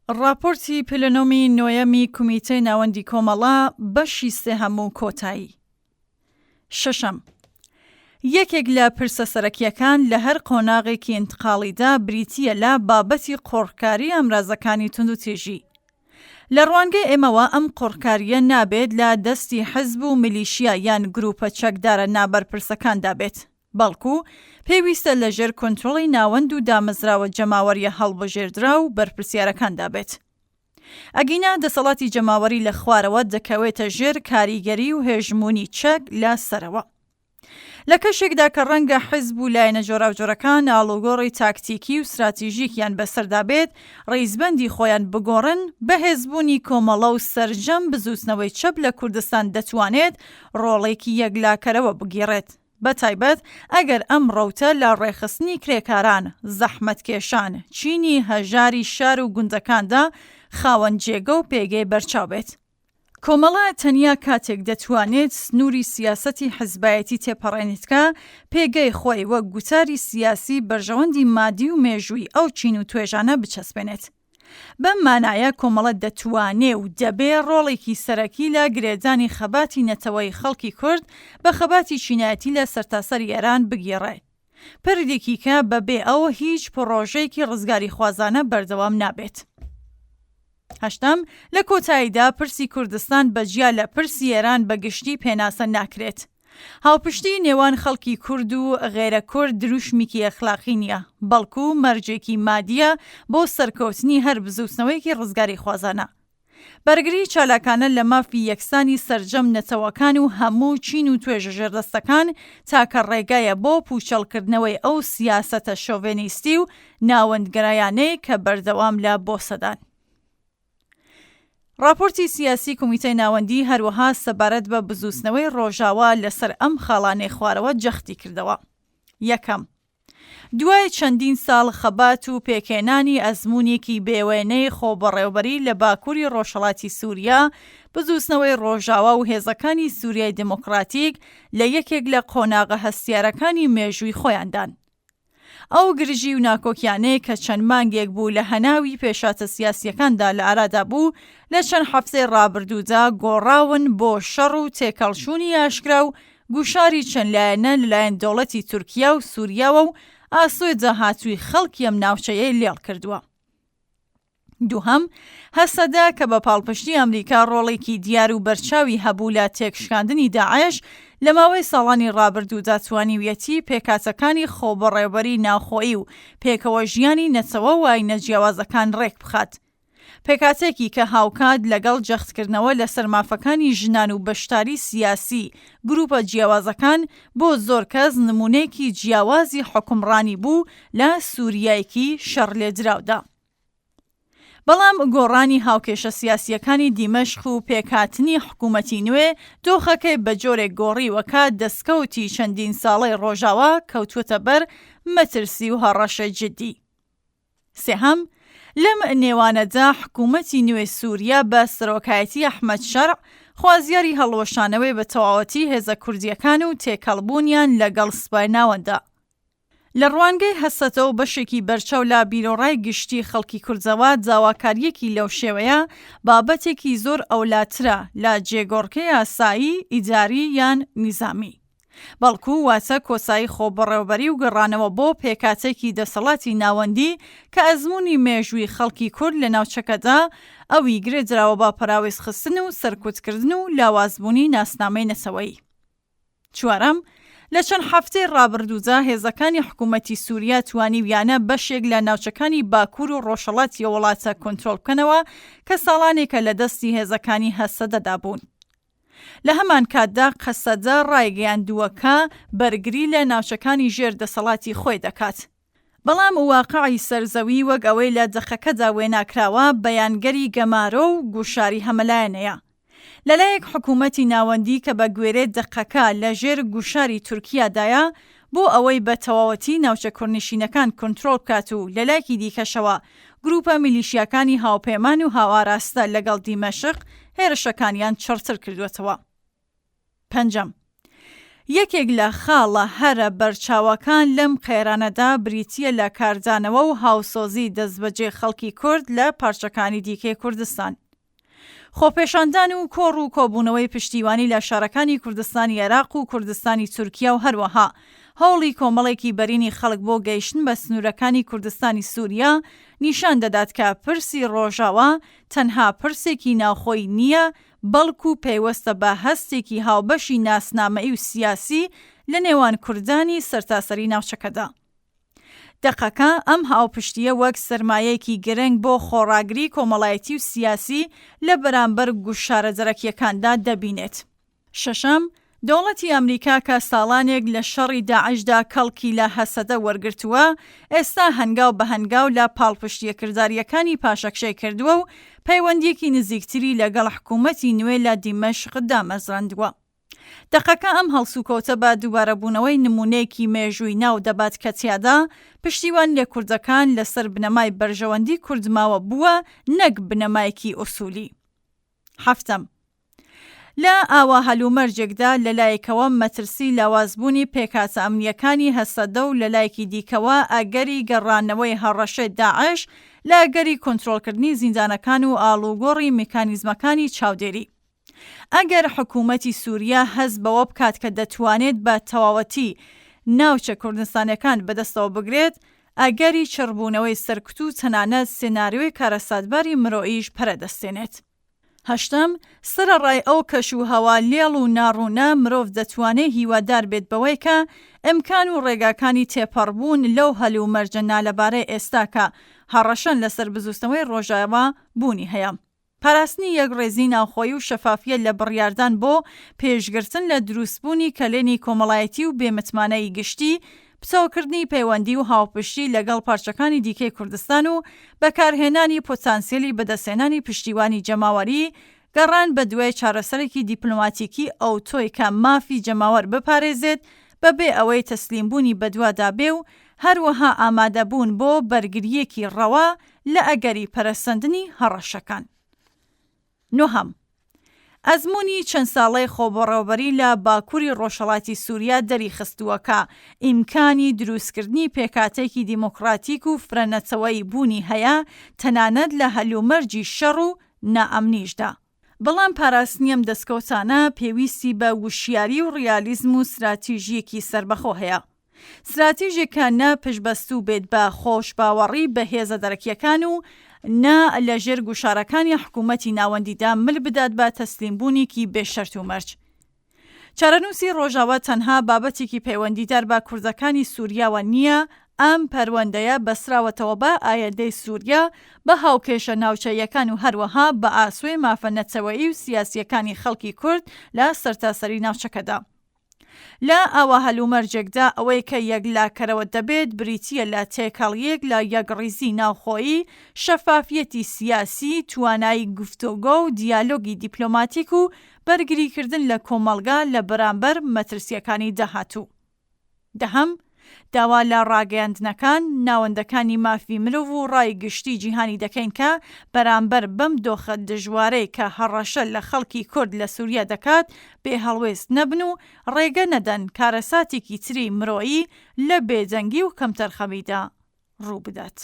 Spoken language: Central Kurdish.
ڕاپۆرتی پلنۆمی نۆیەمی کومیتەی ناوەندی کۆمەڵە بەشی سێهەم و کۆتایی. شەشەم، یەکێک لە پرسە سەرەکییەکان لە هەر قۆناغێکی ئینتقاڵیدا بریتییە لە بابەتی قۆرخکاری ئامرازەکانی توندوتیژی. لە ڕوانگەی ئێمەوە ئەم قۆرخکارییە نابێت لە دەستی حزب و میلیشیا یان گرووپە چەکدارە نابەرپرسەکاندا بێت، بەڵکو پێویستە لە ژێر کۆنترۆڵی ناوەند و دامەزراوە جەماوەرییە هەڵبژێردراو و بەرپرسیارەکاندا بێت. ئەگینا دەسەڵاتی جەماوەری لە خوارەوە دەکەوێتە ژێر کاریگەری و هێژموونی چەک لە سەرەوە. لە کەشێکدا کە ڕەنگە حیزب و لایەنە جۆراوجۆرەکان ئاڵوگۆڕی تاکتیکی و ستراتیژیکیان بەسەردا بێت، ڕیزبەندی خۆیان بگۆڕن، بەهێزبوونی کۆمەڵە و سەرجەم بزووتنەوەی چەپ لە کوردستان دەتوانێت ڕۆڵێکی یەکلاکەرەوە بگێڕێت. بەتایبەت ئەگەر ئەم ڕەوتە لە ڕێکخستنی کرێکاران، زەحمەتکێشان، چینی هەژاری شار و گوندەکاندا خاوەن جێگە و پێگەی بەرچاو بێت. کۆمەڵە تەنیا کاتێک دەتوانێت سنووری سیاسەتی حزبایەتی تێپەڕێنێت کە پێگەی خۆی وەک گوتاری سیاسی بەرژەوەندی مادی و مێژووی ئەو چین و توێژانە بچەسپێنێت. بەم مانایە کۆمەڵە دەتوانێ و دەبێ ڕۆڵێکی سەرەکی لە گرێدانی خەباتی نەتەوەیی خەڵکی کورد بە خەباتی چینایەتی لە سەرتاسەری ئێران بگێڕێ. پردێکی کە بە بێ ئەو هیچ پڕۆژەیەکی ڕزگاریخوازانە بەردەوام نابێت. هەشتەم، لە کۆتاییدا پرسی کوردستان بە جیا لە پرسی ئێران بە گشتی پێناسە ناکرێت. هاوپشتیی نێوان خەڵکی کورد و غەیرە کورد دروشمیکی ئەخلاقی نییە، بەڵکو مەرجێکی مادییە بۆ سەرکەوتنی هەر بزووتنەوەیەکی ڕزگاریخوازانە. بەرگریی چالاکانە لە مافی یەکسانی سەرجەم نەتەوەکان و هەموو چین و توێژە ژێردەستەکان تاکە ڕێگایە بۆ پووچەڵکردنەوەی ئەو سیاسەتە شۆڤێنیستی و ناوەندگەرایانەی کە بەردەوام لە بۆسەدان. ڕاپۆرتی سیاسی کومیتەی ناوەندی هەروەها سەبارەت بە بزووتنەوەی ڕۆژاوا لەسەر ئەم خاڵانەی خوارەوە جەختی کردەوە. یەکەم، دوای چەندین ساڵ خەبات و پێکهێنانی ئەزموونێکی بێوێنەی خۆبەڕێوبەری لە باکووری ڕۆژهەڵاتی سووریا، بزووتنەوەی ڕۆژاوا و هێزەکانی سووریای دێمۆکڕاتیک لە یەکێک لە قۆناغە هەستیارەکانی مێژووی خۆیاندان. ئەو گرژی و ناکۆکیانەی کە چەند مانگێک بوو لە هەناوی پێشهاتە سیاسییەکاندا لە ئارادا بوو، لە چەند هەفتەی ڕابردوودا گۆڕاون بۆ شەڕ و تێکهەڵچوونی ئاشکرا و گوشاری چەند لایەنە لەلایەن دەوڵەتی تورکیا و سوریاوە و ئاسۆی داهاتووی خەڵکی ئەم ناوچەیەی لێڵ کردووە. دووهەم، هەسەدە کە بە پاڵپشتی ئەمریکا ڕۆڵێکی دیار و بەرچاوی هەبوو لە تێکشکاندنی داعش، لە ماوەی ساڵانی ڕابردوودا توانیویەتی پێکهاتەکانی خۆبەڕێوبەری ناوخۆیی و پێکەوەژیانی نەتەوە و ئاینە جیاوازەکان ڕێکبخات. پێکهاتەیەکی کە هاوکات لەگەڵ جەختکردنەوە لەسەر مافەکانی ژنان و بەشداری سیاسی گروپە جیاوازەکان، بۆ زۆر کەس نمونەیەکی جیاوازی حوکمڕانی بوو لە سوریایەکی شەڕلێدراودا. بەڵام گۆڕانی هاوکێشە سیاسییەکانی دیمەشق و پێکهاتنی حکوومەتی نوێ، دۆخەکەی بە جۆرێک گۆڕیوە کە دەستکەوتی چەندین ساڵەی ڕۆژاوا کەوتووەتە بەر مەترسی و هەڕەشەی جددی. سێهەم، لەم نێوانەدا حکوومەتی نوێی سووریا بە سەرۆکایەتی ئەحمەد شەرع، خوازیاری هەڵوەشانەوەی بە تەواوەتی هێزە کوردییەکان و تێکەڵبوونیان لەگەڵ سوپای ناوەندە. لە ڕوانگەی هەسەتە و بەشێکی بەرچاو لە بیروڕای گشتی خەڵکی کوردەوە داواکارییەکی لەو شێوەیە بابەتێکی زۆر ئەولاترە لە جێگۆڕکێ یاسایی، ئیداری یان نیزامی. بەڵکو واتە کۆتایی خۆبەڕێوەبەری و گەڕانەوە بۆ پێکهاتەیەکی دەسەڵاتی ناوەندی کە ئەزموونی مێژووی خەڵکی کورد لە ناوچەکەدا ئەوی گرێدراوە بە پەراوێزخستن و سەرکوتکردن و لاوازبوونی ناسنامەی نەتەوەیی. چوارەم، لە چەند هەفتەی ڕابردوودا هێزەکانی حکوومەتی سووریا توانیویانە بەشێک لە ناوچەکانی باکوور و ڕۆژهەڵاتی ئەو وڵاتە کۆنترۆڵ بکەنەوە کە ساڵانێکە لە دەستی هێزەکانی هەسەدەدا بوون. لە هەمانکاتدا قەسەدە ڕایگەیاندووە کە بەرگری لە ناوچەکانی ژێر دەسەڵاتی خۆی دەکات. بەڵام واقعی سەرزەوی وەک ئەوەی لە دەقەکەدا وێناکراوە بەیانگەری گەمارۆ و گوشاری هەمەلایەنەیە. لەلایەک حکوومەتی ناوەندی کە بە گوێرەی دەقەکە لە ژێر گوشاری تورکیادایە بۆ ئەوەی بە تەواوەتی ناوچە کوردنشینەکان کونترۆڵ بکات و لەلایەکی دیکەشەوە گرووپە میلیشیاکانی هاوپەیمان و هاوئاراستە لەگەڵ دیمەشق هێرشەکانیان چڕتر کردووەتەوە. پەنجەم. یەکێک لە خاڵە هەرە بەرچاوەکان لەم قەیرانەدا بریتییە لە کاردانەوە و هاوسۆزی دەستبەجێ خەڵکی کورد لە پارچەکانی دیکەی کوردستان. خۆپێشاندان و کۆڕ و کۆبوونەوەی پشتیوانی لە شارەکانی کوردستانی عێراق و کوردستانی تورکیا و هەروەها هەوڵی کۆمەڵێکی بەرینی خەڵک بۆ گەیشتن بە سنوورەکانی کوردستانی سووریا نیشان دەدات کە پرسی ڕۆژاوا تەنها پرسێکی ناوخۆیی نییە بەڵکو پەیوەستە بە هەستێکی هاوبەشی ناسنامەیی و سیاسی لە نێوان کوردانی سەرتاسەری ناوچەکەدا. دەقەکە ئەم هاوپشتییە وەک سەرمایەیەکی گرنگ بۆ خۆڕاگری کۆمەڵایەتی و سیاسی لە بەرامبەر گوشارە دەرەکییەکاندا دەبینێت. شەشەم، دەوڵەتی ئەمریکا کە ساڵانێک لە شەڕی داعشدا کەڵکی لە هەسەدە وەرگرتووە، ئێستا هەنگاو بە هەنگاو لە پاڵپشتییە کردارییەکانی پاشەکشەی کردووە و پەیوەندییەکی نزیکتری لەگەڵ حکوومەتی نوێ لە دیمەشق دامەزراندووە. دەقەکە ئەم هەڵسوکەوتە بە دووبارەبوونەوەی نموونەیەکی مێژووی ناو دەبات کە تیادا پشتیوانی لە کوردەکان لەسەر بنەمای بەرژەوەندی کوردماوە بووە نەک بنەمایەکی ئوسوولی. حەفتەم، لە ئاوا هەلومەرجێکدا لەلایەکەوە مەترسی لاوازبوونی پێکهاتە ئەمنییەکانی هەسەدە و لەلایەکی دیکەوە ئەگەری گەڕانەوەی هەڕەشەی داعش لە ئەگەری کۆنترۆڵکردنی زیندانەکان و ئاڵوگۆڕی میکانیزمەکانی چاودێری. ئەگەر حکوومەتی سووریا هەست بەوە بکات کە دەتوانێت بە تەواوەتی ناوچە کوردستانیەکان بەدەستەوە بگرێت، ئەگەری چڕبوونەوەی سەرکوت و تەنانەت سێناریۆی کارەساتباری مرۆییش پەرە دەستێنێت. هەشتەم، سەرەڕای ئەو کەش و هەوا لێڵ و ناڕوونە، مرۆڤ دەتوانێ هیوادار بێت بەوەی کە ئیمکان و ڕێگاکانی تێپەڕبوون لەو هەلومەرجە نالەبارەی ئێستا کە هەڕەشەن لەسەر بزووتنەوەی ڕۆژاوا بوونی هەیە. پاراستنی یەکڕێزی ناوخۆیی و شەفافیەت لە بڕیاردان بۆ پێشگرتن لە دروستبوونی کەلێنی کۆمەڵایەتی و بێ متمانەیی گشتی، پتەوکردنی پەیوەندی و هاوپشتی لەگەڵ پارچەکانی دیکەی کوردستان و بەکارهێنانی پۆتانسیەلی بەدەستهێنانی پشتیوانی جەماوەری، گەڕان بەدوای چارەسەرێکی دیپلۆماتیکی ئەوتۆی کە مافی جەماوەر بپارێزێت بەبێ ئەوەی تەسلیمبوونی بەدوادا بێ و هەروەها ئامادەبوون بۆ بەرگرییەکی ڕەوا لە ئەگەری پەرەسەندنی هەڕەشەکان. نۆهەم، ئەزموونی چەند ساڵەی خۆبەڕێوەبەری لە باکووری ڕۆژهەڵاتی سووریا دەریخستووە کە ئیمکانی دروستکردنی پێکهاتەیەکی دیموکراتیک و فرەنەتەوەیی بوونی هەیە تەنانەت لە هەلومەرجی شەڕ و نائەمنیشدا. بەڵام پاراستنی ئەم دەستکەوتانە پێویستی بە وشیاری و ڕیالیزم و ستراتیژییەکی سەربەخۆ هەیە. ستراتیژێک کە نە پشتبەستوو بێت بە خۆشباوەڕی بە هێزە دەرەکییەکان و نە لە ژێر گوشارەکانی حکوومەتی ناوەندیدا مل بدات بە تەسلیمبوونێکی بێ شەرت و مەرج. چارەنووسی ڕۆژاوا تەنها بابەتێکی پەیوەندیدار بە کوردەکانی سووریاوە نییە، ئەم پەروەندەیە بەستراوەتەوە بە ئایندەی سووریا، بە هاوکێشە ناوچەییەکان و هەروەها بە ئاسۆی مافە نەتەوەیی و سیاسییەکانی خەڵکی کورد لە سەرتاسەری ناوچەکەدا. لە ئاوا هەلومەرجێکدا ئەوەی کە یەکلاکەرەوە دەبێت بریتییە لە تێکەڵییەک لە یەکڕیزی ناوخۆیی، شەفافیەتی سیاسی، توانایی گفتۆگۆ و دیالۆگی دیپلۆماتیک و بەرگریکردن لە کۆمەڵگا لە بەرامبەر مەترسییەکانی داهاتوو. دەهەم، داوا لە ڕاگەیاندنەکان، ناوەندەکانی مافی مرۆڤ و ڕای گشتی جیهانی دەکەین کە بەرامبەر بەم دۆخە دژوارەی کە هەڕەشە لە خەڵکی کورد لە سوریا دەکات بێ هەڵوێست نەبن و ڕێگە نەدەن کارەساتێکی تری مرۆیی لە بێدەنگی و کەمتەرخەمیدا ڕووبدات.